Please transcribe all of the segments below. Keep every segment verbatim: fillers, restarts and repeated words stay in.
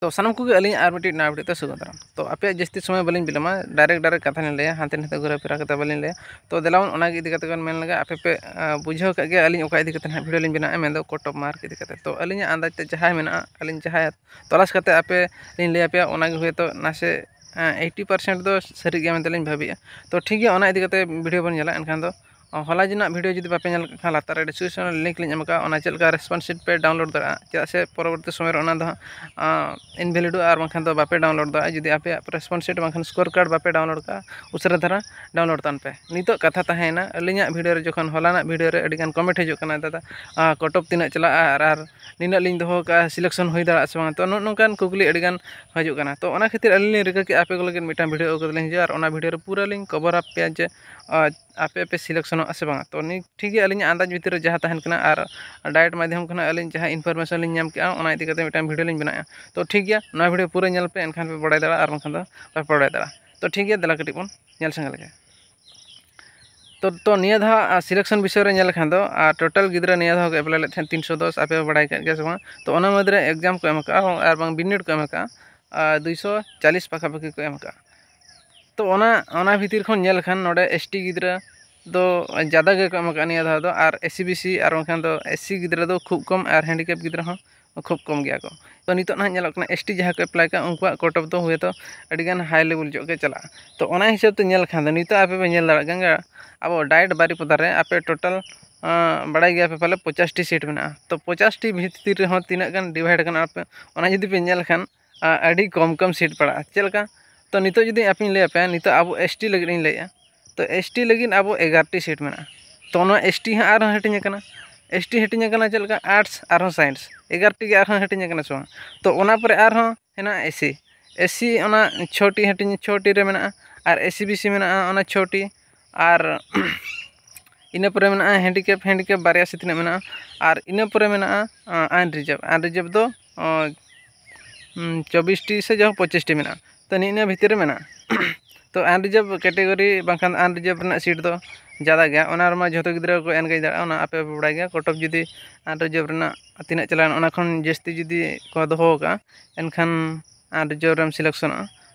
ᱛᱚ ᱥᱟᱱᱟᱢ ᱠᱚᱜᱮ ᱟᱹᱞᱤᱧ ᱟᱨ ᱢᱤᱫᱴᱤᱡ ᱱᱟᱣᱟ video ᱛᱮ ᱥᱟᱹᱜᱩᱱ ᱫᱟᱨᱟᱢ᱾ ᱛᱚ ᱟᱯᱮᱭᱟᱜ ᱡᱟᱹᱥᱛᱤ ᱥᱚᱢᱚᱭ ᱵᱟᱹᱞᱤᱧ ᱵᱤᱞᱚᱢᱟ, direct direct ᱠᱟᱛᱷᱟ ᱞᱤᱧ ᱞᱟᱹᱭᱟ, ᱦᱟᱱᱛᱮ ᱱᱟᱛᱮ ᱜᱷᱩᱨᱟᱹ ᱯᱷᱮᱨᱟ ᱠᱟᱛᱮ ᱵᱟᱹᱞᱤᱧ ᱞᱟᱹᱭᱟ᱾ ᱛᱚ ᱫᱮᱞᱟ ᱵᱚᱱ ᱚᱱᱟ ᱜᱮ ᱤᱫᱤ ᱠᱟᱛᱮ ᱵᱚᱱ ᱢᱮᱱ ᱞᱮᱜᱮ, ᱟᱯᱮ ᱯᱮ ᱟᱸ, ᱵᱩᱡᱷᱟᱹᱣ ᱠᱟᱜ ᱜᱮᱭᱟ ᱟᱹᱞᱤᱧ ᱚᱠᱟ ᱤᱫᱤ ᱠᱟᱛᱮ ᱱᱟᱦᱟᱜ video ᱞᱤᱧ ᱵᱮᱱᱟᱣᱟ, ᱢᱮᱱᱫᱚ cut off mark ᱤᱫᱤ ᱠᱟᱛᱮ᱾ ᱛᱚ ᱟᱹᱞᱤᱧᱟᱜ ᱟᱸᱫᱟᱡᱽ ᱛᱮ ᱡᱟᱦᱟᱸᱭ ᱢᱮᱱᱟᱜᱼᱟ, ᱟᱹᱞᱤᱧ ᱡᱟᱦᱟᱸᱭ ᱛᱚᱞᱟᱥ ᱠᱟᱛᱮ ᱟᱯᱮ ᱞᱤᱧ ᱞᱟᱹᱭ ᱟᱯᱮᱭᱟ, ᱚᱱᱟ ᱜᱮ ᱦᱳᱭᱛᱳ ᱱᱟᱥᱮ ᱟᱸ, eighty percent ᱫᱚ ᱥᱟᱹᱨᱤ ᱜᱮᱭᱟ ᱢᱮᱱᱛᱮ ᱞᱤᱧ ᱵᱷᱟᱹᱵᱤᱭᱮᱜᱼᱟ᱾ ᱛᱚ ᱴᱷᱤᱠ ᱜᱮᱭᱟ, ᱚᱱᱟ ᱤᱫᱤ ᱠᱟᱛᱮ video ᱵᱚᱱ ᱧᱮᱞᱟ᱾ ᱮᱱᱠᱷᱟᱱ ᱫᱚ ᱦᱚᱞᱟ ᱡᱮᱱᱟᱜ video ᱡᱩᱫᱤ ᱵᱟᱯᱮ ᱧᱮᱞ ᱠᱟᱜ ᱠᱷᱟᱱ, ᱞᱟᱛᱟᱨ ᱨᱮ description ᱨᱮ link ᱞᱤᱧ ᱮᱢ ᱟᱠᱟᱫᱼᱟ, ᱚᱱᱟ ᱪᱮᱫ ᱞᱮᱠᱟ response sheet ᱯᱮ download ᱫᱟᱲᱮᱭᱟᱜᱼᱟ᱾ ᱪᱮᱫᱟᱜ ᱥᱮ ᱯᱚᱨᱚᱵᱚᱨᱛᱤ ᱥᱚᱢᱚᱭ ᱨᱮ ᱚᱱᱟ ᱫᱚ ᱦᱟᱸᱜ, ᱟᱸ, invalid ᱚᱜᱼᱟ, ᱟᱨ ᱵᱟᱝᱠᱷᱟᱱ ᱫᱚ ᱵᱟᱯᱮ download ᱫᱟᱲᱮᱭᱟᱜᱼᱟ᱾ ᱡᱩᱫᱤ ᱟᱯᱮᱭᱟᱜ response sheet ᱵᱟᱝᱠᱷᱟᱱ score card ᱵᱟᱯᱮ download ᱠᱟᱜᱼᱟ, ᱩᱥᱟᱹᱨᱟ ᱫᱷᱟᱨᱟ download ᱛᱟᱵᱚᱱ ᱯᱮ᱾ ᱱᱤᱛᱚᱜ ᱠᱟᱛᱷᱟ ᱛᱟᱦᱮᱸᱭᱮᱱᱟ, ᱟᱹᱞᱤᱧᱟᱜ video ᱨᱮ ᱡᱚᱠᱷᱚᱱ ᱦᱚᱞᱟᱱᱟᱜ video ᱨᱮ ᱟᱹᱰᱤᱜᱟᱱ comment ᱦᱤᱡᱩᱜ ᱠᱟᱱᱟ, "ᱫᱟᱫᱟ, ᱟᱸ, cut off ᱛᱤᱱᱟᱹᱜ ᱪᱟᱞᱟᱜᱼᱟ ᱟᱨ, ᱟᱨ ᱱᱤᱱᱟᱹᱜ ᱞᱤᱧ ᱫᱚᱦᱚ ᱠᱟᱜᱼᱟ, selection ᱦᱩᱭ ᱫᱟᱲᱮᱭᱟᱜᱼᱟ ᱥᱮ ᱵᱟᱝ?" ᱛᱚ ᱱᱚᱜᱼᱚ ᱱᱚᱝᱠᱟᱱ ᱠᱩᱠᱞᱤ ᱟᱹᱰᱤᱜᱟᱱ ᱦᱤᱡᱩᱜ ᱠᱟᱱᱟ᱾ ᱛᱚ ᱚᱱᱟ ᱠᱷᱟᱹᱛᱤᱨ ᱟᱹᱞᱤᱧ ᱞᱤᱧ ᱨᱤᱠᱟᱹ ᱠᱮᱜᱼᱟ ᱟᱯᱮ ᱠᱚ ᱞᱟᱹᱜᱤᱫ ᱢᱤᱫᱴᱟᱝ video ᱟᱹᱜᱩ ᱠᱟᱛᱮ ᱞᱤᱧ ᱦᱤᱡᱩᱜᱼᱟ, ᱟᱨ ᱚᱱᱟ video ᱨᱮ ᱯᱩᱨᱟᱹ ᱞᱤᱧ cover up ᱯᱮᱭᱟ ᱡᱮ, ᱟᱸ, ᱟᱯᱮ ᱯᱮ selectionᱚᱜᱼᱟ ᱥᱮ ᱵᱟᱝ᱾ ᱛᱚ ᱱᱤᱭᱟᱹ ᱴᱷᱤᱠ ᱜᱮᱭᱟ, ᱟᱹᱞᱤᱧᱟᱜ ᱟᱱᱫᱟᱡᱽ ᱵᱷᱤᱛᱤᱨ ᱨᱮ ᱡᱟᱦᱟᱸ ᱛᱟᱦᱮᱱ ᱠᱟᱱᱟ ᱟᱨ direct ᱢᱟᱫᱽᱫᱷᱚᱢ ᱠᱷᱚᱱᱟᱜ ᱟᱹᱞᱤᱧ ᱡᱟᱦᱟᱸ information ᱞᱤᱧ ᱧᱟᱢ ᱠᱮᱜᱼᱟ, ᱚᱱᱟ ᱤᱫᱤ ᱠᱟᱛᱮ ᱢᱤᱫᱴᱟᱝ video ᱞᱤᱧ ᱵᱮᱱᱟᱣᱟ᱾ ᱛᱚ ᱴᱷᱤᱠ ᱜᱮᱭᱟ, ᱱᱚᱣᱟ video ᱯᱩᱨᱟᱹ ᱧᱮᱞ ᱯᱮ, ᱮᱱᱠᱷᱟᱱ ᱯᱮ ᱵᱟᱲᱟᱭ ᱫᱟᱲᱮᱭᱟᱜᱼᱟ, ᱟᱨ ᱵᱟᱝᱠᱷᱟᱱ ᱫᱚ ᱵᱟᱯᱮ ᱵᱟᱲᱟᱭ ᱫᱟᱲᱮᱭᱟᱜᱼᱟ᱾ ᱛᱚ ᱴᱷᱤᱠ ᱜᱮᱭᱟ, ᱫᱮᱞᱟ ᱠᱟᱹᱴᱤᱡ ᱵᱚᱱ ᱧᱮᱞ ᱥᱟᱸᱜᱮ ᱞᱮᱜᱮ᱾ ᱛᱚ, ᱛᱚ ᱱᱤᱭᱟᱹ ᱫᱷᱟᱣ, ᱟ, selection ᱵᱤᱥᱚᱭ ᱨᱮ ᱧᱮᱞ ᱞᱮᱠᱷᱟᱱ ᱫᱚ, ᱟ, total ᱜᱤᱫᱽᱨᱟᱹ ᱱᱤᱭᱟᱹ ᱫᱷᱟᱣ ᱠᱚ apply ᱞᱮᱫ ᱛᱟᱦᱮᱸᱫ ᱛᱤᱱᱥᱚ ᱫᱚᱥ, ᱟᱯᱮ ᱯᱮ ᱵᱟᱲᱟᱭ ᱠᱟᱜ ᱜᱮᱭᱟ ᱥᱮ ᱵᱟᱝ? ᱛᱚ ᱚᱱᱟ ᱢᱩᱫᱽᱨᱮ exam ᱠᱚ ᱮᱢ ᱟᱠᱟᱫᱼᱟ ᱟᱨ ᱵᱟᱝ ᱵᱤᱱᱤᱰ ᱠᱚ ᱮᱢ ᱟᱠᱟᱫᱼᱟ, ᱟ, ᱫᱩᱭᱥᱚ ᱪᱟᱞᱤᱥ ᱯᱟᱠᱷᱟ ᱯᱟᱠᱷᱤ ᱠᱚ ᱮᱢ ᱟᱠᱟᱫᱼᱟ᱾ ᱛᱚ ᱚᱱᱟ, ᱚᱱᱟ ᱵᱷᱤᱛᱤᱨ ᱠᱷᱚᱱ ᱧᱮᱞ ᱞᱮᱠᱷᱟᱱ ᱱᱚᱰᱮ ST ᱜᱤᱫᱽᱨᱟᱹ ᱫᱚ ᱡᱟᱫᱟ ᱜᱮᱠᱚ ᱮᱢ ᱟᱠᱟᱫᱼᱟ ᱱᱤᱭᱟᱹ ᱫᱷᱟᱣ ᱫᱚ, ᱟᱨ SC BC ᱟᱨ ᱵᱟᱝᱠᱷᱟᱱ ᱫᱚ SC ᱜᱤᱫᱽᱨᱟᱹ ᱫᱚ ᱠᱷᱩᱵ ᱠᱚᱢ, ᱟᱨ handicap ᱜᱤᱫᱽᱨᱟᱹ ᱦᱚᱸ ᱠᱷᱩᱵ ᱠᱚᱢ ᱜᱮᱭᱟ ᱠᱚ᱾ ᱛᱚ ᱱᱤᱛᱚᱜ ᱱᱟᱦᱟᱜ ᱧᱮᱞᱚᱜ ᱠᱟᱱᱟ, ST ᱡᱟᱦᱟᱸ ᱠᱚ apply ᱠᱟᱜᱼᱟ, ᱩᱱᱠᱩᱣᱟᱜ cut off ᱫᱚ ᱦᱳᱭᱛᱳ ᱟᱹᱰᱤᱜᱟᱱ high level ᱧᱚᱜ ᱜᱮ ᱪᱟᱞᱟᱜᱼᱟ᱾ ᱛᱚ ᱚᱱᱟ ᱦᱤᱥᱟᱹᱵ ᱛᱮ ᱧᱮᱞ ᱞᱮᱠᱷᱟᱱ ᱫᱚ ᱱᱤᱛᱚᱜ ᱟᱯᱮ ᱯᱮ ᱧᱮᱞ ᱫᱟᱲᱮᱭᱟᱜ ᱠᱟᱱ ᱜᱮᱭᱟ, ᱟᱵᱚ diet ᱵᱟᱨᱤᱯᱚᱫᱟ ᱨᱮ ᱟᱯᱮ total, ᱟᱸ, ᱵᱟᱲᱟᱭ ᱜᱮᱭᱟ ᱯᱮ ᱯᱟᱞᱮ ᱯᱚᱸᱪᱟᱥ ᱴᱤ seat ᱢᱮᱱᱟᱜᱼᱟ᱾ ᱛᱚ ᱯᱚᱸᱪᱟᱥ ᱴᱤ ᱵᱷᱤᱛᱤᱨ ᱨᱮᱦᱚᱸ ᱛᱤᱱᱟᱹᱜ ᱜᱟᱱ divide ᱠᱟᱱᱟ ᱯᱮ, ᱚᱱᱟ ᱡᱩᱫᱤ ᱯᱮ ᱧᱮᱞ ᱠᱷᱟᱱ, ᱟᱸ, ᱟᱹᱰᱤ ᱠᱚᱢ ᱠᱚᱢ seat ᱯᱟᱲᱟᱜᱼᱟ᱾ ᱪᱮᱫ ᱞᱮᱠᱟ? ᱛᱚ ᱱᱤᱛᱚᱜ ᱡᱩᱫᱤ ᱟᱯᱮᱧ ᱞᱟᱹᱭ ᱟᱯᱮᱭᱟ, ᱱᱤᱛᱚᱜ ᱟᱵᱚ ST ᱞᱟᱹᱜᱤᱫ ᱤᱧ ᱞᱟᱹᱭᱮᱜᱼᱟ, ᱛᱚ ST ᱞᱟᱹᱜᱤᱫ ᱟᱵᱚ ᱮᱜᱟᱨᱚ ᱴᱤ seat ᱢᱮᱱᱟᱜᱼᱟ᱾ ᱛᱚ ᱱᱚᱣᱟ ST ᱦᱚᱸ ᱟᱨᱦᱚᱸ ᱦᱟᱹᱴᱤᱧ ᱟᱠᱟᱱᱟ᱾ ST ᱦᱟᱹᱴᱤᱧ ᱟᱠᱟᱱᱟ ᱪᱮᱫ ᱞᱮᱠᱟ? Arts ᱟᱨᱦᱚᱸ science, ᱮᱜᱟᱨᱚ ᱴᱤ ᱜᱮ ᱟᱨᱦᱚᱸ ᱦᱟᱹᱴᱤᱧ ᱟᱠᱟᱱᱟ ᱥᱮ ᱵᱟᱝ? ᱛᱚ ᱚᱱᱟ ᱯᱚᱨᱮ ᱟᱨᱦᱚᱸ ᱦᱮᱱᱟᱜᱼᱟ SC᱾ SC ᱚᱱᱟ ᱪᱷᱚ ᱴᱤ ᱦᱟᱹᱴᱤᱧ, ᱪᱷᱚ ᱴᱤ ᱨᱮ ᱢᱮᱱᱟᱜᱼᱟ, ᱟᱨ SC BC ᱢᱮᱱᱟᱜᱼᱟ ᱚᱱᱟ ᱪᱷᱚ ᱴᱤ, ᱟᱨ ᱤᱱᱟᱹ ᱯᱚᱨᱮ ᱢᱮᱱᱟᱜᱼᱟ handicap, handicap ᱵᱟᱨᱭᱟ ᱥᱮ ᱛᱤᱱᱟᱹᱜ ᱢᱮᱱᱟᱜᱼᱟ, ᱟᱨ ᱤᱱᱟᱹ ᱯᱚᱨᱮ ᱢᱮᱱᱟᱜᱼᱟ, ᱟᱸ, unreserved᱾ Unreserved ᱫᱚ, ᱟᱸ, ᱩᱸ, ᱪᱚᱵᱵᱤᱥ ᱴᱤ ᱥᱮ ᱡᱟᱦᱳᱠ ᱯᱚᱸᱪᱤᱥ ᱴᱤ ᱢᱮᱱᱟᱜᱼᱟ᱾ ᱛᱚ ᱱᱤᱭᱟᱹ ᱵᱷᱤᱛᱤᱨ ᱨᱮ ᱢᱮᱱᱟᱜᱼᱟ᱾ ᱛᱚ unreserved category ᱵᱟᱝᱠᱷᱟᱱ unreserved ᱨᱮᱱᱟᱜ seat ᱫᱚ ᱡᱟᱫᱟ ᱜᱮᱭᱟ, ᱚᱱᱟ ᱨᱮᱢᱟ ᱡᱷᱚᱛᱚ ᱜᱤᱫᱽᱨᱟᱹ ᱠᱚ engage ᱫᱟᱲᱮᱭᱟᱜᱼᱟ, ᱚᱱᱟ ᱟᱯᱮ ᱯᱮ ᱵᱟᱲᱟᱭ ᱜᱮᱭᱟ᱾ cut off ᱡᱩᱫᱤ unreserved ᱨᱮᱱᱟᱜ ᱛᱤᱱᱟᱹᱜ ᱪᱟᱞᱟᱣᱮᱱ, ᱚᱱᱟ ᱠᱷᱚᱱ ᱡᱟᱹᱥᱛᱤ ᱡᱩᱫᱤ ᱠᱚ ᱫᱚᱦᱚ ᱟᱠᱟᱫᱼᱟ, ᱮᱱᱠᱷᱟᱱ unreserved ᱨᱮᱢ selectionᱚᱜᱼᱟ᱾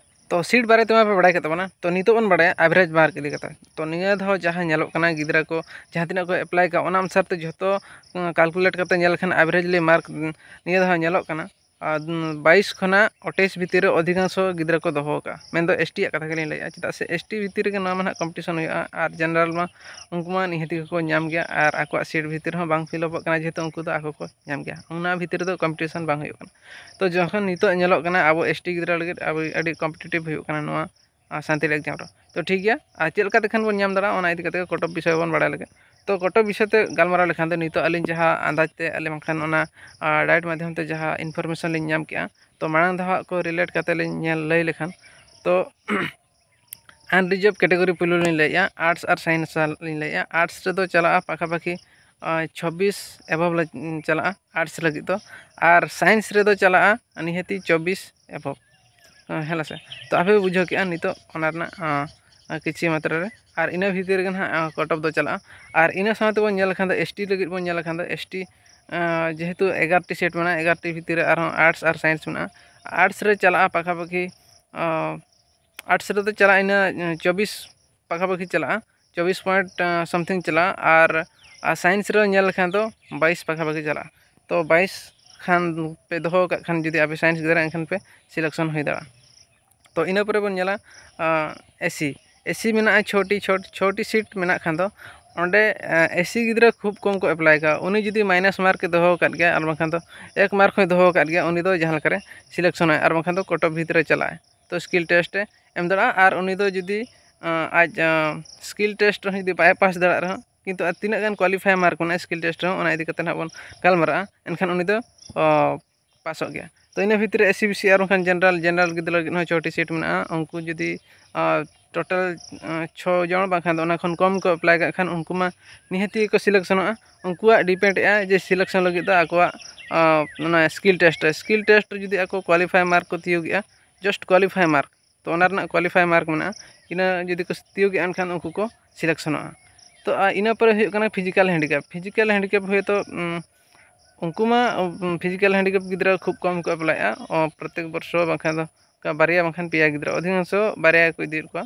ᱛᱚ seat ᱵᱟᱨᱮ ᱛᱮᱢᱟ ᱯᱮ ᱵᱟᱲᱟᱭ ᱠᱮᱫ ᱛᱟᱵᱚᱱᱟ᱾ ᱛᱚ ᱱᱤᱛᱚᱜ ᱵᱚᱱ ᱵᱟᱲᱟᱭᱟ average mark ᱤᱫᱤ ᱠᱟᱛᱮ᱾ ᱛᱚ ᱱᱤᱭᱟᱹ ᱫᱷᱟᱣ ᱡᱟᱦᱟᱸ ᱧᱮᱞᱚᱜ ᱠᱟᱱᱟ, ᱜᱤᱫᱽᱨᱟᱹ ᱠᱚ ᱡᱟᱦᱟᱸ ᱛᱤᱱᱟᱹᱜ ᱠᱚ apply ᱠᱟᱜᱼᱟ, ᱚᱱᱟ ᱚᱱᱩᱥᱟᱨ ᱛᱮ ᱡᱷᱚᱛᱚ calculate ᱠᱟᱛᱮ ᱧᱮᱞ ᱞᱮᱠᱷᱟᱱ averagely mark ᱱᱤᱭᱟᱹ ᱫᱷᱟᱣ ᱧᱮᱞᱚᱜ ᱠᱟᱱᱟ ᱟᱨ ᱵᱟᱭᱤᱥ ᱠᱷᱚᱱᱟᱜ ᱟᱴᱷᱟᱥ ᱵᱷᱤᱛᱤᱨ ᱨᱮ ᱚᱫᱷᱤᱠᱟᱝᱥᱚ ᱜᱤᱫᱽᱨᱟᱹ ᱠᱚ ᱫᱚᱦᱚ ᱟᱠᱟᱫᱼᱟ᱾ ᱢᱮᱱᱫᱚ ST ᱟᱜ ᱠᱟᱛᱷᱟ ᱜᱮᱞᱤᱧ ᱞᱟᱹᱭᱮᱫᱼᱟ, ᱪᱮᱫᱟᱜ ᱥᱮ ST ᱵᱷᱤᱛᱤᱨ ᱨᱮᱜᱮ ᱱᱚᱣᱟ ᱢᱟ ᱱᱟᱦᱟᱜ competition ᱦᱩᱭᱩᱜᱼᱟ, ᱟᱨ general ᱢᱟ ᱩᱱᱠᱩ ᱢᱟ ᱱᱤᱦᱟᱹᱛ ᱜᱮᱠᱚ ᱧᱟᱢ ᱜᱮᱭᱟ, ᱟᱨ ᱟᱠᱚᱣᱟᱜ seat ᱵᱷᱤᱛᱤᱨ ᱦᱚᱸ ᱵᱟᱝ fill upᱚᱜ ᱠᱟᱱᱟ, ᱡᱮᱦᱮᱛᱩ ᱩᱱᱠᱩ ᱫᱚ ᱟᱠᱚ ᱠᱚ ᱧᱟᱢ ᱜᱮᱭᱟ, ᱚᱱᱟ ᱵᱷᱤᱛᱤᱨ ᱨᱮᱫᱚ competition ᱵᱟᱝ ᱦᱩᱭᱩᱜ ᱠᱟᱱᱟ᱾ ᱛᱚ ᱡᱚᱠᱷᱚᱱ ᱱᱤᱛᱚᱜ ᱧᱮᱞᱚᱜ ᱠᱟᱱᱟ ᱟᱵᱚ ST ᱜᱤᱫᱽᱨᱟᱹ ᱞᱟᱹᱜᱤᱫ ᱟᱵᱚ ᱟᱹᱰᱤ competitive ᱦᱩᱭᱩᱜ ᱠᱟᱱᱟ ᱱᱚᱣᱟ ᱥᱟᱱᱛᱟᱲᱤ exam ᱨᱮ᱾ ᱛᱚ ᱴᱷᱤᱠ ᱜᱮᱭᱟ, ᱟᱨ ᱪᱮᱫ ᱞᱮᱠᱟᱛᱮ ᱠᱷᱟᱱ ᱵᱚᱱ ᱧᱟᱢ ᱫᱟᱲᱮᱭᱟᱜᱼᱟ, ᱚᱱᱟ ᱤᱫᱤ ᱠᱟᱛᱮ cut off ᱵᱤᱥᱚᱭ ᱵᱚᱱ ᱵᱟᱲᱟᱭ ᱞᱟᱹᱜᱤᱫ᱾ ᱛᱚ cut off ᱵᱤᱥᱚᱭ ᱛᱮ ᱜᱟᱞᱢᱟᱨᱟᱣ ᱞᱮᱠᱷᱟᱱ ᱫᱚ, ᱱᱤᱛᱚᱜ ᱟᱹᱞᱤᱧ ᱡᱟᱦᱟᱸ ᱟᱱᱫᱟᱡᱽ ᱛᱮ ᱟᱞᱮ ᱵᱟᱝᱠᱷᱟᱱ ᱚᱱᱟ diet ᱢᱟᱫᱽᱫᱷᱚᱢ ᱛᱮ ᱡᱟᱦᱟᱸ information ᱞᱤᱧ ᱧᱟᱢ ᱠᱮᱜᱼᱟ, ᱛᱚ ᱢᱟᱲᱟᱝ ᱫᱷᱟᱣᱟᱜ ᱠᱚ relate ᱠᱟᱛᱮ ᱞᱤᱧ ᱧᱮᱞ ᱞᱟᱹᱭ ᱞᱮᱠᱷᱟᱱ, ᱛᱚ unreserved category ᱯᱩᱭᱞᱩ ᱞᱤᱧ ᱞᱟᱹᱭᱮᱜᱼᱟ, arts ᱟᱨ science ᱞᱤᱧ ᱞᱟᱹᱭᱮᱜᱼᱟ᱾ Arts ᱨᱮᱫᱚ ᱪᱟᱞᱟᱜᱼᱟ ᱯᱟᱠᱷᱟᱯᱟᱠᱷᱤ ᱪᱷᱚᱵᱵᱤᱥ above ᱪᱟᱞᱟᱜᱼᱟ arts ᱞᱟᱹᱜᱤᱫ ᱫᱚ, ᱟᱨ science ᱨᱮᱫᱚ ᱪᱟᱞᱟᱜᱼᱟ ᱱᱤᱦᱟᱹᱛᱤ ᱪᱚᱵᱵᱤᱥ above᱾ ᱦᱮᱸ ᱥᱮ? ᱛᱚ ᱟᱯᱮ ᱯᱮ ᱵᱩᱡᱷᱟᱹᱣ ᱠᱮᱜᱼᱟ ᱱᱤᱛᱚᱜ ᱚᱱᱟ ᱨᱮᱱᱟᱜ ᱠᱤᱪᱷᱩ ᱢᱟᱛᱨᱟ ᱨᱮ, ᱟᱨ ᱤᱱᱟᱹ ᱵᱷᱤᱛᱤᱨ ᱨᱮᱜᱮ ᱱᱟᱦᱟᱜ cut off ᱫᱚ ᱪᱟᱞᱟᱜᱼᱟ᱾ ᱟᱨ ᱤᱱᱟᱹ ᱥᱟᱶᱛᱮ ᱵᱚᱱ ᱧᱮᱞ ᱞᱮᱠᱷᱟᱱ ᱫᱚ ST ᱞᱟᱹᱜᱤᱫ ᱵᱚᱱ ᱧᱮᱞ ᱞᱮᱠᱷᱟᱱ ᱫᱚ ST ᱡᱮᱦᱮᱛᱩ ᱮᱜᱟᱨᱚᱴᱤ seat ᱢᱮᱱᱟᱜᱼᱟ, ᱮᱜᱟᱨᱚᱴᱤ ᱵᱷᱤᱛᱤᱨ ᱨᱮ ᱟᱨᱦᱚᱸ arts ᱟᱨ science ᱢᱮᱱᱟᱜᱼᱟ᱾ Arts ᱨᱮ ᱪᱟᱞᱟᱜᱼᱟ ᱯᱟᱠᱷᱟᱯᱟᱠᱷᱤ, arts ᱨᱮᱫᱚ ᱪᱟᱞᱟᱜᱼᱟ ᱤᱱᱟᱹ ᱪᱚᱵᱵᱤᱥ ᱯᱟᱠᱷᱟᱯᱟᱠᱷᱤ ᱪᱟᱞᱟᱜᱼᱟ, ᱪᱚᱵᱵᱤᱥ point something ᱪᱟᱞᱟᱜᱼᱟ᱾ ᱟᱨ science ᱨᱮ ᱧᱮᱞ ᱞᱮᱠᱷᱟᱱ ᱫᱚ ᱵᱟᱭᱤᱥ ᱯᱟᱠᱷᱟᱯᱟᱠᱷᱤ ᱪᱟᱞᱟᱜᱼᱟ᱾ ᱛᱚ ᱵᱟᱭᱤᱥ ᱠᱷᱟᱱ ᱯᱮ ᱫᱚᱦᱚ ᱟᱠᱟᱫ ᱠᱷᱟᱱ, ᱡᱩᱫᱤ ᱟᱯᱮ science ᱜᱤᱫᱽᱨᱟᱹ, ᱮᱱᱠᱷᱟᱱ ᱯᱮ selection ᱦᱩᱭ ᱫᱟᱲᱮᱭᱟᱜᱼᱟ᱾ ᱛᱚ ᱤᱱᱟᱹ ᱯᱚᱨᱮ ᱵᱚᱱ ᱧᱮᱞᱟ SC᱾ SC ᱢᱮᱱᱟᱜᱼᱟ ᱪᱷᱚᱴᱤ, ᱪᱷᱚ ᱪᱷᱚᱴᱤ seat ᱢᱮᱱᱟᱜ ᱠᱷᱟᱱ ᱫᱚ ᱚᱸᱰᱮ SC ᱜᱤᱫᱽᱨᱟᱹ ᱠᱷᱩᱵ ᱠᱚᱢ ᱠᱚ apply ᱠᱟᱜᱼᱟ᱾ ᱩᱱᱤ ᱡᱩᱫᱤ minus mark ᱮ ᱫᱚᱦᱚ ᱟᱠᱟᱫ ᱜᱮᱭᱟ ᱟᱨ ᱵᱟᱝᱠᱷᱟᱱ ᱫᱚ ᱮᱠ mark ᱦᱚᱸᱭ ᱫᱚᱦᱚ ᱟᱠᱟᱫ ᱜᱮᱭᱟ, ᱩᱱᱤ ᱫᱚ ᱡᱟᱦᱟᱸ ᱞᱮᱠᱟᱨᱮ selectionᱚᱜᱼᱟᱭ ᱟᱨ ᱵᱟᱝᱠᱷᱟᱱ ᱫᱚ cut off ᱵᱷᱤᱛᱨᱤ ᱨᱮ ᱪᱟᱞᱟᱜᱼᱟᱭ᱾ ᱛᱚ skill test ᱮ ᱮᱢ ᱫᱟᱲᱮᱭᱟᱜᱼᱟ, ᱟᱨ ᱩᱱᱤ ᱫᱚ ᱡᱩᱫᱤ ᱟᱡ skill test ᱨᱮᱦᱚᱸ ᱡᱩᱫᱤ ᱵᱟᱭ pass ᱫᱟᱲᱮᱭᱟᱜ ᱨᱮᱦᱚᱸ, ᱠᱤᱱᱛᱩ ᱟᱨ ᱛᱤᱱᱟᱹᱜ ᱜᱟᱱ qualify mark ᱢᱮᱱᱟᱜᱼᱟ skill test ᱨᱮᱦᱚᱸ, ᱚᱱᱟ ᱤᱫᱤ ᱠᱟᱛᱮ ᱱᱟᱦᱟᱜ ᱵᱚᱱ ᱜᱟᱞᱢᱟᱨᱟᱜᱼᱟ, ᱮᱱᱠᱷᱟᱱ ᱩᱱᱤ ᱫᱚ ᱯᱟᱥᱚᱜ ᱜᱮᱭᱟ᱾ ᱛᱚ ᱤᱱᱟᱹ ᱵᱷᱤᱛᱨᱤ ᱨᱮ SC, BC ᱟᱨ ᱵᱟᱝᱠᱷᱟᱱ general, general ᱜᱤᱫᱽᱨᱟᱹ ᱞᱟᱹᱜᱤᱫ ᱦᱚᱸ ᱪᱷᱚᱴᱤ seat ᱢᱮᱱᱟᱜᱼᱟ᱾ ᱩᱱᱠᱩ ᱡᱩᱫᱤ total ᱪᱷᱚ ᱡᱚᱱ ᱵᱟᱝᱠᱷᱟᱱ ᱫᱚ ᱚᱱᱟ ᱠᱷᱚᱱ ᱠᱚᱢ ᱠᱚ apply ᱠᱟᱜ ᱠᱷᱟᱱ, ᱩᱱᱠᱩ ᱢᱟ ᱱᱤᱦᱟᱹᱛᱤ ᱜᱮᱠᱚ selectionᱚᱜᱼᱟ᱾ ᱩᱱᱠᱩᱣᱟᱜ depend ᱮᱜᱼᱟ ᱡᱮ selection ᱞᱟᱹᱜᱤᱫ ᱫᱚ ᱟᱠᱚᱣᱟᱜ ᱚᱱᱟ skill test ᱨᱮ, skill test ᱨᱮ ᱡᱩᱫᱤ ᱟᱠᱚ qualify mark ᱠᱚ ᱛᱤᱭᱳᱜᱮᱜᱼᱟ, just qualify mark, ᱛᱚ ᱚᱱᱟ ᱨᱮᱱᱟᱜ ᱠᱳᱣᱟᱞᱤᱯᱷᱟᱭ ᱢᱟᱨᱠ ᱢᱮᱱᱟᱜᱼᱟ᱾ ᱤᱱᱟᱹ ᱡᱩᱫᱤ ᱠᱚ ᱛᱤᱭᱳᱜᱮᱜᱼᱟ, ᱮᱱᱠᱷᱟᱱ ᱩᱱᱠᱩ ᱠᱚ ᱥᱤᱞᱮᱠᱥᱚᱱᱚᱜᱼᱟ᱾ ᱛᱚ ᱟᱨ ᱤᱱᱟᱹ ᱯᱚᱨᱮ ᱦᱩᱭᱩᱜ ᱠᱟᱱᱟ ᱯᱷᱤᱡᱤᱠᱮᱞ ᱦᱮᱱᱰᱤᱠᱮᱯ᱾ ᱯᱷᱤᱡᱤᱠᱮᱞ ᱦᱮᱱᱰᱤᱠᱮᱯ ᱦᱩᱭᱛᱳ ᱩᱱᱠᱩ ᱢᱟ ᱯᱷᱤᱡᱤᱠᱮᱞ ᱦᱮᱱᱰᱤᱠᱮᱯ ᱜᱤᱫᱽᱨᱟᱹ ᱠᱷᱩᱵ ᱠᱚᱢ ᱠᱚ ᱮᱯᱞᱟᱭᱮᱜᱼᱟ᱾ ᱯᱨᱚᱛᱮᱠ ᱵᱚᱨᱥᱚ ᱵᱟᱝᱠᱷᱟᱱ ᱫᱚ ᱚᱱᱠᱟ ᱵᱟᱨᱭᱟ ᱵᱟᱝᱠᱷᱟᱱ ᱯᱮᱭᱟ ᱜᱤᱫᱽᱨᱟᱹ, ᱚᱫᱷᱤᱠᱟᱝᱥᱚ ᱵᱟᱨᱭᱟ ᱜᱮᱠᱚ ᱤᱫᱤᱭᱮᱫ ᱠᱚᱣᱟ᱾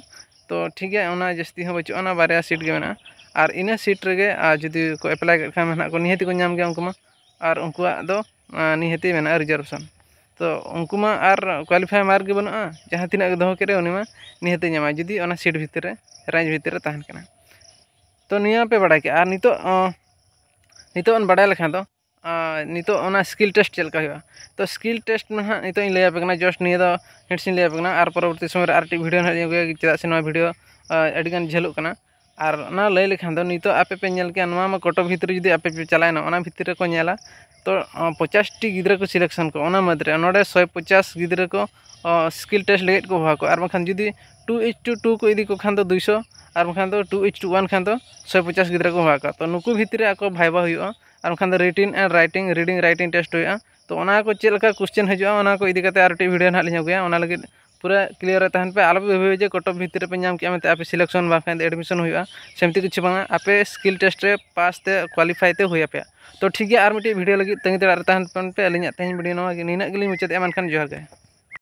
ᱛᱚ ᱴᱷᱤᱠ ᱜᱮᱭᱟ, ᱚᱱᱟ ᱡᱟᱹᱥᱛᱤ ᱦᱚᱸ ᱵᱟᱹᱪᱩᱜᱼᱟ, ᱚᱱᱟ ᱵᱟᱨᱭᱟ ᱥᱤᱴ ᱜᱮ ᱢᱮᱱᱟᱜᱼᱟ᱾ ᱟᱨ ᱤᱱᱟᱹ ᱥᱤᱴ ᱨᱮᱜᱮ ᱟᱨ ᱡᱩᱫᱤ ᱠᱚ ᱮᱯᱞᱟᱭ ᱠᱮᱫ ᱠᱷᱟᱱ ᱱᱟᱦᱟᱜ ᱠᱚ ᱱᱤᱦᱟᱹᱛ ᱠᱚ ᱧᱟᱢ ᱜᱮᱭᱟ ᱩᱱᱠᱩ ᱢᱟ᱾ ᱟᱨ ᱩᱱᱠᱩᱣᱟᱜ ᱫᱚ ᱱᱤᱦᱟᱹᱛ ᱢᱮᱱᱟᱜᱼᱟ ᱨᱤᱡᱟᱨᱵᱷᱮᱥᱚᱱ᱾ ᱛᱚ ᱩᱱᱠᱩ ᱢᱟ ᱟᱨ ᱠᱳᱣᱟᱞᱤᱯᱷᱟᱭ ᱢᱟᱨᱠ ᱜᱮ ᱵᱟᱹᱱᱩᱜᱼᱟ, ᱡᱟᱦᱟᱸ ᱛᱤᱱᱟᱹᱜ ᱜᱮ ᱫᱚᱦᱚ ᱠᱮᱫ ᱨᱮ ᱩᱱᱤ ᱢᱟ ᱱᱤᱦᱟᱹᱛ ᱧᱟᱢᱟᱭ, ᱡᱩᱫᱤ ᱚᱱᱟ ᱥᱤᱴ ᱵᱷᱤᱛᱤᱨ ᱨᱮ, ᱨᱮᱧᱡᱽ ᱵᱷᱤᱛᱤᱨ ᱨᱮ ᱛᱟᱦᱮᱱ ᱠᱟᱱᱟ᱾ ᱛᱚ ᱱᱤᱭᱟᱹ ᱯᱮ ᱵᱟᱲᱟᱭ ᱠᱮᱜᱼᱟ᱾ ᱟᱨ ᱱᱤᱛᱚᱜ ᱱᱤᱛᱚᱜ ᱵᱚᱱ ᱵᱟᱲᱟᱭ ᱞᱮᱠᱷᱟᱱ ᱫᱚ ᱱᱤᱛᱚᱜ ᱚᱱᱟ ᱥᱠᱤᱞ ᱴᱮᱥᱴ ᱪᱮᱫ ᱞᱮᱠᱟ ᱦᱩᱭᱩᱜᱼᱟ? ᱛᱚ ᱥᱠᱤᱞ ᱴᱮᱥᱴ ᱢᱟ ᱦᱟᱸᱜ ᱱᱤᱛᱚᱜ ᱤᱧ ᱞᱟᱹᱭ ᱟᱯᱮ ᱠᱟᱱᱟ, ᱡᱟᱥᱴ ᱱᱤᱭᱟᱹ ᱫᱚ ᱦᱤᱱᱴᱥ ᱤᱧ ᱞᱟᱹᱭ ᱟᱯᱮ ᱠᱟᱱᱟ᱾ ᱟᱨ ᱯᱚᱨᱚᱵᱚᱨᱛᱤ ᱥᱚᱢᱚᱭ ᱨᱮ ᱟᱨ ᱢᱤᱫᱴᱤᱡ ᱵᱷᱤᱰᱤᱭᱳ ᱦᱟᱸᱜ ᱤᱧ ᱟᱹᱜᱩᱭᱟ, ᱪᱮᱫᱟᱜ ᱥᱮ ᱱᱚᱣᱟ ᱵᱷᱤᱰᱤᱭᱳ ᱟᱹᱰᱤᱜᱟᱱ ᱡᱷᱟᱹᱞᱚᱜ ᱠᱟᱱᱟ᱾ ᱟᱨ ᱚᱱᱟ ᱞᱟᱹᱭ ᱞᱮᱠᱷᱟᱱ ᱫᱚ ᱱᱤᱛᱚᱜ ᱟᱯᱮ ᱯᱮ ᱧᱮᱞ ᱠᱮᱜᱼᱟ, ᱱᱚᱣᱟ ᱢᱟ ᱠᱚᱴᱚᱠ ᱵᱷᱤᱛᱨᱤ ᱡᱩᱫᱤ ᱟᱯᱮ ᱯᱮ ᱪᱟᱞᱟᱣᱮᱱᱟ, ᱚᱱᱟ ᱵᱷᱤᱛᱨᱤ ᱨᱮᱠᱚ ᱧᱮᱞᱟ ᱛᱚ ᱯᱚᱪᱟᱥ ᱴᱤ ᱜᱤᱫᱽᱨᱟᱹ ᱠᱚ ᱥᱤᱞᱮᱠᱥᱚᱱ ᱠᱚᱣᱟ᱾ ᱚᱱᱟ ᱢᱩᱫᱽᱨᱮ ᱱᱚᱰᱮ ᱥᱚᱭ ᱯᱚᱪᱟᱥ ᱜᱤᱫᱽᱨᱟᱹ ᱠᱚ ᱥᱠᱤᱞ ᱴᱮᱥᱴ ᱞᱟᱹᱜᱤᱫ ᱠᱚ ᱦᱚᱦᱚ ᱠᱚᱣᱟ᱾ ᱟᱨ ᱵᱟᱝᱠᱷᱟᱱ ᱡᱩᱫᱤ ᱴᱩ ᱤᱪ ᱴᱩ ᱴᱩ ᱠᱚ ᱤᱫᱤ ᱠᱚ ᱠᱷᱟᱱ ᱫᱚ ᱫᱩᱭᱥᱚ, ᱟᱨ ᱵᱟᱝᱠᱷᱟᱱ ᱫᱚ ᱴᱩ ᱤᱪ ᱴᱩ ᱳᱣᱟᱱ ᱠᱷᱟᱱ ᱫᱚ ᱥᱚᱭ ᱯᱚᱪᱟᱥ ᱜᱤᱫᱽᱨᱟᱹ ᱠᱚ ᱦᱚᱦᱚ ᱠᱚᱣᱟ᱾ ᱛᱚ ᱱᱩᱠᱩ ᱵᱷᱤᱛᱨᱤ ᱨᱮ ᱟᱠᱚ ᱵᱷᱟᱭᱵᱟ ᱦᱩᱭᱩᱜᱼᱟ, ᱟᱨ ᱵᱟᱝᱠᱷᱟᱱ ᱫᱚ written and writing, reading writing test ᱦᱩᱭᱩᱜᱼᱟ᱾ ᱛᱚ ᱚᱱᱟ ᱠᱚ ᱪᱮᱫ ᱞᱮᱠᱟ ᱠᱚᱥᱪᱮᱱ ᱦᱤᱡᱩᱜᱼᱟ, ᱚᱱᱟ ᱠᱚ ᱤᱫᱤ ᱠᱟᱛᱮ ᱟᱨ ᱢᱤᱫᱴᱤᱡ ᱵᱷᱤᱰᱤᱭᱳ ᱱᱟᱦᱟᱜ ᱞᱤᱧ ᱟᱹᱜᱩᱭᱟ᱾ ᱚᱱᱟ ᱞᱟᱹᱜᱤᱫ ᱯᱩᱨᱟᱹ ᱠᱞᱤᱭᱟᱨ ᱨᱮ ᱛᱟᱦᱮᱱ ᱯᱮ᱾ ᱟᱞᱚᱯᱮ ᱵᱷᱟᱵᱤᱭᱟ ᱡᱮ ᱠᱚᱴᱚᱠ ᱵᱷᱤᱛᱨᱤ ᱨᱮᱯᱮ ᱧᱟᱢ ᱠᱮᱜᱼᱟ ᱢᱮᱱᱛᱮ ᱟᱯᱮ ᱥᱤᱞᱮᱠᱥᱚᱱ ᱵᱟᱝᱠᱷᱟᱱ ᱫᱚ ᱮᱰᱢᱤᱥᱚᱱ ᱦᱩᱭᱩᱜᱼᱟ, ᱥᱮᱢᱛᱤ ᱠᱤᱪᱷᱩ ᱵᱟᱝᱟ᱾ ᱟᱯᱮ ᱥᱠᱤᱞ ᱴᱮᱥᱴ ᱨᱮ ᱯᱟᱥ ᱛᱮ ᱠᱳᱣᱟᱞᱤᱯᱷᱟᱭ ᱛᱮ ᱦᱩᱭ ᱟᱯᱮᱭᱟ᱾ ᱛᱚ ᱴᱷᱤᱠ ᱜᱮᱭᱟ, ᱟᱨ ᱢᱤᱫᱴᱤᱡ ᱵᱷᱤᱰᱤᱭᱳ ᱞᱟᱹᱜᱤᱫ ᱛᱟᱺᱜᱤ ᱛᱟᱲᱟᱜ ᱨᱮ ᱛᱟᱦᱮᱱ ᱯᱮ᱾ ᱟᱹᱞᱤᱧᱟᱜ ᱛᱮᱦᱮᱧ ᱵᱷᱤᱰᱤᱭᱳ ᱱᱚᱣᱟ ᱜᱮ, ᱱᱤᱱᱟᱹᱜ ᱜᱮᱞᱤᱧ ᱢᱩᱪᱟᱹᱫᱮᱜᱼᱟ, ᱢᱮᱱᱠᱷᱟᱱ ᱡᱚᱦᱟᱨ ᱜᱮ᱾